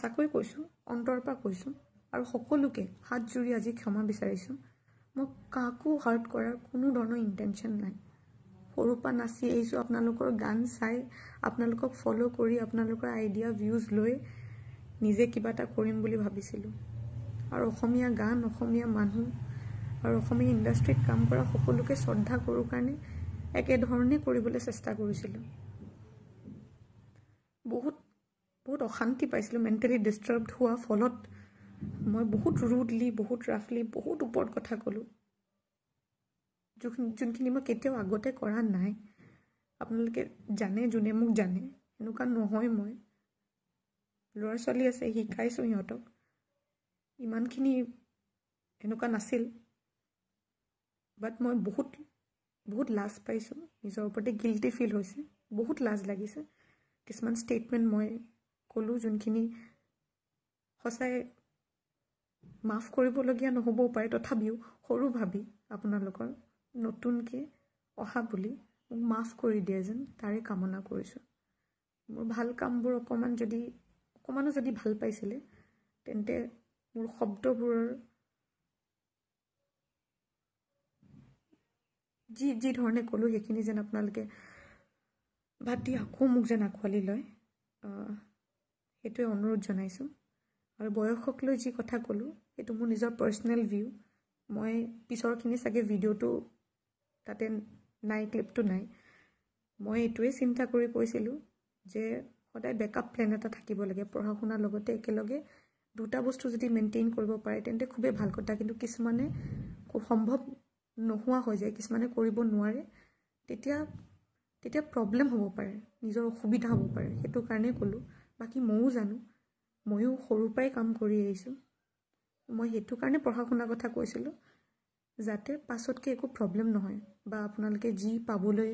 সঁচাকৈ কৈছোঁ, অন্তৰৰ পৰা কৈছোঁ আৰু সকলোকে হাত জুৰি আজি ক্ষমা বিচাৰিছোঁ। মই কাকো হাৰ্ট কৰাৰ কোনো ধৰণৰ ইণ্টেনশ্যন নাই। সৰুৰ পৰা নাচি আহিছোঁ, আপোনালোকৰ গান চাই, আপোনালোকক ফ'ল' কৰি, আপোনালোকৰ আইডিয়া ভিউজ লৈ নিজে কিবা এটা কৰিম বুলি ভাবিছিলোঁ। আৰু অসমীয়া গান, অসমীয়া মানুহ আৰু অসমীয়া ইণ্ডাষ্ট্ৰীত কাম কৰা সকলোকে শ্ৰদ্ধা কৰোঁ কাৰণে একেধৰণে কৰিবলৈ চেষ্টা কৰিছিলোঁ। বহুত বহুত অশান্তি পাইছিলোঁ, মেণ্টেলি ডিষ্টাৰ্বড হোৱাৰ ফলত মই বহুত ৰুডলি, বহুত ৰাফলি, বহুত ওপৰত কথা ক'লোঁ, যোনখিনি মই কেতিয়াও আগতে কৰা নাই। আপোনালোকে জানে, যোনে মোক জানে, এনেকুৱা নহয়। মই ল'ৰা ছোৱালী আছে, শিকাইছোঁ সিহঁতক, ইমানখিনি এনেকুৱা নাছিল। বাট মই বহুত বহুত লাজ পাইছোঁ, নিজৰ ওপৰতে গিল্টি ফিল হৈছে, বহুত লাজ লাগিছে। কিছুমান ষ্টেটমেণ্ট মই ক'লোঁ যোনখিনি সঁচাই মাফ কৰিবলগীয়া নহ'বও পাৰে, তথাপিও সৰু ভাবি আপোনালোকৰ নতুনকৈ অহা বুলি মোক মাফ কৰি দিয়ে যেন তাৰে কামনা কৰিছোঁ। মোৰ ভাল কামবোৰ অকণমানো যদি ভাল পাইছিলে, তেন্তে মোৰ শব্দবোৰৰ যি যি ধৰণে ক'লোঁ সেইখিনি যেন আপোনালোকে বাদ দি আকৌ মোক যেন আঁকোৱালি লয়, সেইটোৱে অনুৰোধ জনাইছোঁ। আৰু বয়সক লৈ যি কথা ক'লোঁ সেইটো মোৰ নিজৰ পাৰ্চনেল ভিউ। মই পিছৰখিনি চাগে ভিডিঅ'টো তাতে নাই, ক্লিপটো নাই। মই এইটোৱে চিন্তা কৰি কৈছিলোঁ যে সদায় বেকআপ প্লেন এটা থাকিব লাগে। পঢ়া শুনাৰ লগতে একেলগে দুটা বস্তু যদি মেইনটেইন কৰিব পাৰে তেন্তে খুবেই ভাল কথা। কিন্তু কিছুমানে সম্ভৱ নোহোৱা হৈ যায়, কিছুমানে কৰিব নোৱাৰে, তেতিয়া তেতিয়া প্ৰব্লেম হ'ব পাৰে, নিজৰ অসুবিধা হ'ব পাৰে। সেইটো কাৰণেই ক'লোঁ। বাকী ময়ো জানো, ময়ো সৰুৰ পৰাই কাম কৰি আহিছোঁ। মই সেইটো কাৰণে পঢ়া শুনাৰ কথা কৈছিলোঁ, যাতে পাছতকৈ একো প্ৰব্লেম নহয় বা আপোনালোকে যি পাবলৈ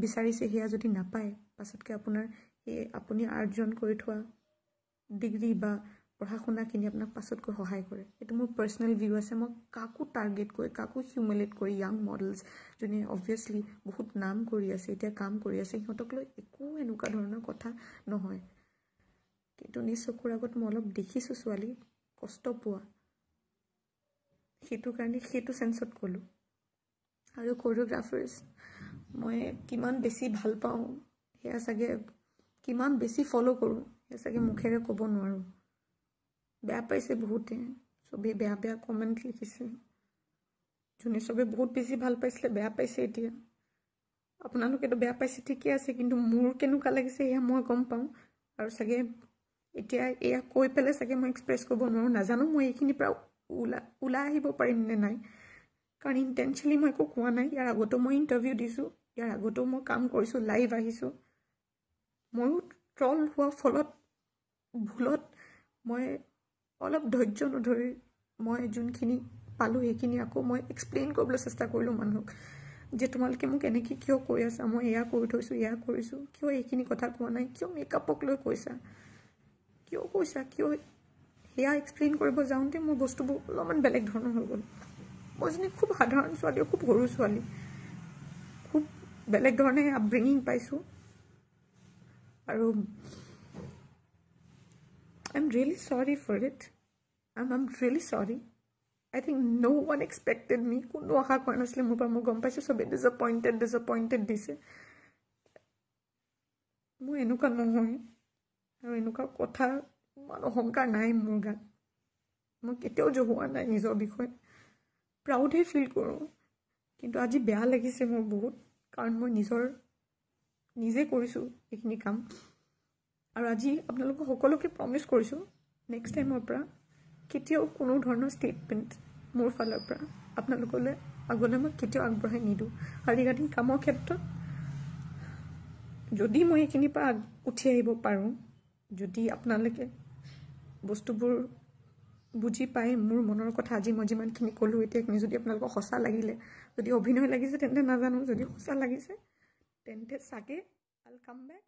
বিচাৰিছে সেয়া যদি নাপায়, পাছতকৈ আপোনাৰ সেই আপুনি আৰ্জন কৰি থোৱা ডিগ্ৰী বা পঢ়া শুনাখিনি আপোনাক পাছতকৈ সহায় কৰে। এইটো মোৰ পাৰ্চনেল ভিউ আছে। মই কাকো টাৰ্গেট কৰি, কাকো হিউমিলেট কৰি, য়াং মডেলছ যোনে অবভিয়াছলি বহুত নাম কৰি আছে, এতিয়া কাম কৰি আছে, সিহঁতক লৈ একো এনেকুৱা ধৰণৰ কথা নহয়। কিন্তু নিজ চকুৰ আগত মই অলপ দেখিছোঁ ছোৱালী কষ্ট পোৱা, সেইটো কাৰণে সেইটো চেন্সত ক'লোঁ। আৰু কৰিঅ'গ্ৰাফাৰ্ছ মই কিমান বেছি ভাল পাওঁ সেয়া চাগে, কিমান বেছি ফ'ল' কৰোঁ সেয়া চাগে মুখেৰে ক'ব নোৱাৰোঁ। বেয়া পাইছে বহুতে, চবেই বেয়া বেয়া কমেণ্ট লিখিছে। যোনে চবে বহুত বেছি ভাল পাইছিলে বেয়া পাইছে। এতিয়া আপোনালোকেতো বেয়া পাইছে, ঠিকে আছে, কিন্তু মোৰ কেনেকুৱা লাগিছে সেয়া মই গম পাওঁ। আৰু চাগে এতিয়া এয়া কৈ পেলাই চাগে মই এক্সপ্ৰেছ কৰিব নোৱাৰোঁ, নাজানো মই এইখিনিৰ পৰা ওলাই আহিব পাৰিম নে নাই, কাৰণ ইণ্টেনশ্যনেলি মই একো কোৱা নাই। ইয়াৰ আগতেও মই ইণ্টাৰভিউ দিছোঁ, ইয়াৰ আগতেও মই কাম কৰিছোঁ, লাইভ আহিছোঁ। ময়ো ট্ৰল হোৱাৰ ফলত ভুলত মই অলপ ধৈৰ্য নধৰি মই যোনখিনি পালোঁ সেইখিনি আকৌ মই এক্সপ্লেইন কৰিবলৈ চেষ্টা কৰিলোঁ মানুহক যে তোমালোকে মোক এনেকৈ কিয় কৈ আছা, মই এয়া কৰি থৈছোঁ, এয়া কৰিছোঁ, কিয় এইখিনি কথা কোৱা নাই, কিয় মেকআপক লৈ কৈছা, কিয় কৈছা, কিয় সেয়া এক্সপ্লেইন কৰিব যাওঁতে মোৰ বস্তুবোৰ অলপমান বেলেগ ধৰণৰ হৈ গ'ল। মই এজনী খুব সাধাৰণ ছোৱালী, খুব সৰু ছোৱালী, খুব বেলেগ ধৰণে আপব্ৰিঙিং পাইছোঁ। আৰু I am really sorry for it, I am really sorry. I think no one expected me, কোনো আশা কৰা নাছিলে মোৰ পৰা। মই গম পাইছোঁ চবেই ডিছএপইণ্টেড দিছে। মই এনেকুৱা নহয় আৰু এনেকুৱা কথা, ইমান অহংকাৰ নাই মোৰ গাত। মই কেতিয়াও জহোৱা নাই নিজৰ বিষয়ে, প্ৰাউডহে ফিল কৰোঁ। কিন্তু আজি বেয়া লাগিছে মোৰ বহুত, কাৰণ মই নিজে কৰিছোঁ এইখিনি কাম। আৰু আজি আপোনালোকক সকলোকে প্ৰমিছ কৰিছোঁ, নেক্সট টাইমৰ পৰা কেতিয়াও কোনো ধৰণৰ ষ্টেটমেণ্ট মোৰ ফালৰ পৰা আপোনালোকলৈ আগলৈ মই কেতিয়াও আগবঢ়াই নিদিওঁ। আৰু ৰিগাৰ্ডিং কামৰ ক্ষেত্ৰত যদি মই এইখিনিৰ পৰা উঠি আহিব পাৰোঁ, যদি আপোনালোকে বস্তুবোৰ বুজি পাই মোৰ মনৰ কথা আজি মই যিমানখিনি ক'লোঁ এতিয়া এইখিনি যদি আপোনালোকক সঁচা লাগিলে, যদি অভিনয় লাগিছে তেন্তে নাজানো, যদি সঁচা লাগিছে তেন্তে চাগে আইল কাম বেক।